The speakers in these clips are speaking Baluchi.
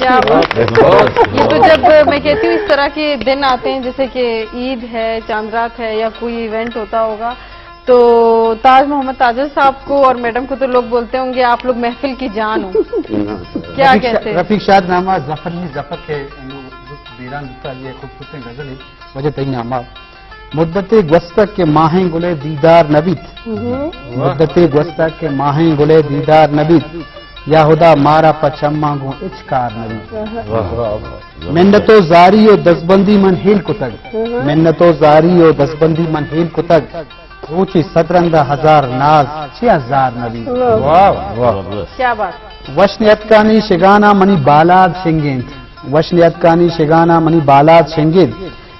کیا بات۔ یہ تو جب میں کہتی ہوں اس طرح کے دن آتے ہیں، جیسے کہ عید ہے، چاند رات ہے یا کوئی ایونٹ ہوتا ہوگا، تو تاج محمد تاجر صاحب کو اور میڈم کو تو لوگ بولتے ہوں گے، "آپ لوگ محفل کی جان ہو۔" کیا رفیق شا-، کہتے ہیں؟ رفیق شاد نامہ ظفر، یہ ظفر کے انو بیران دیتا، یہ خوبصورت غزل ہے۔ وجہ تئی نامہ۔ مدتے گوستگ کہ ماہیں گلے دیدار نہ بیت۔ مدتے گوستگ کہ ماہیں گلے دیدار نہ بیت۔ یا ہدا مارا پہ چماں گوں ہچ کار نہ بیت۔ منت و زاری و دزبندی من ہیل کتگ۔ منت و زاری و دزبندی من ہیل کتگ۔ روچے صد رندا ہزار ناز، چیا زار نہ بیت۔ واہ، واہ۔ کیا بات۔ وش نیتکانی شگانا منی بالاد شنگینت۔ وش نیتکانی شگانا منی بالاد شنگینت۔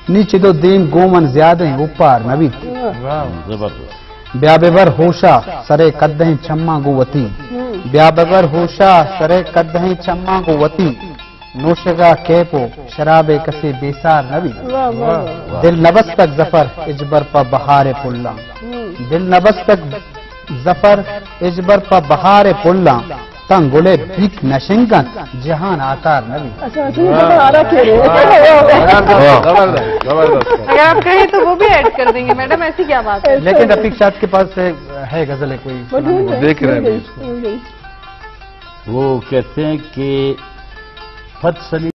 نی چدو دیم گوں من زیادہیں اوپار نہ بیت۔ واہ۔ زبردست۔ بیا ببر ہوشا سرے کدہیں چماں گوں وتی۔ بیا ببر ہوشا سرے کدہیں چماں گوں وتی۔ نوشگا کیپ و شرابے کسے بیسار نہ بیت۔ واہ، واہ، واہ۔ دل نہ بستگ ظفر اجبر پہ بہار پلاں۔ دل نہ بستگ ظفر اجبر پہ بہار پلاں۔ تاں گلے بیک نہ شنگنت جہان آکار نہ بیت۔ اچھا، اچھا، یہ بڑا آرا کھیل ہے۔ واہ۔ زبردست، زبردست۔ اگر آپ کہیں تو وہ بھی ایڈ کر دیں گے میڈم، ایسی کیا بات ہے؟ لیکن رفیق شاد کے پاس ہے، ہے غزل ہے کوئی؟ وہ ڈھونڈ رہے ہیں، دیکھ رہے ہیں ڈھونڈ رہے ہیں، ابھی اس کو۔ ڈھونڈ رہے ہیں۔ وہ کہتے ہیں کہ پھت سلی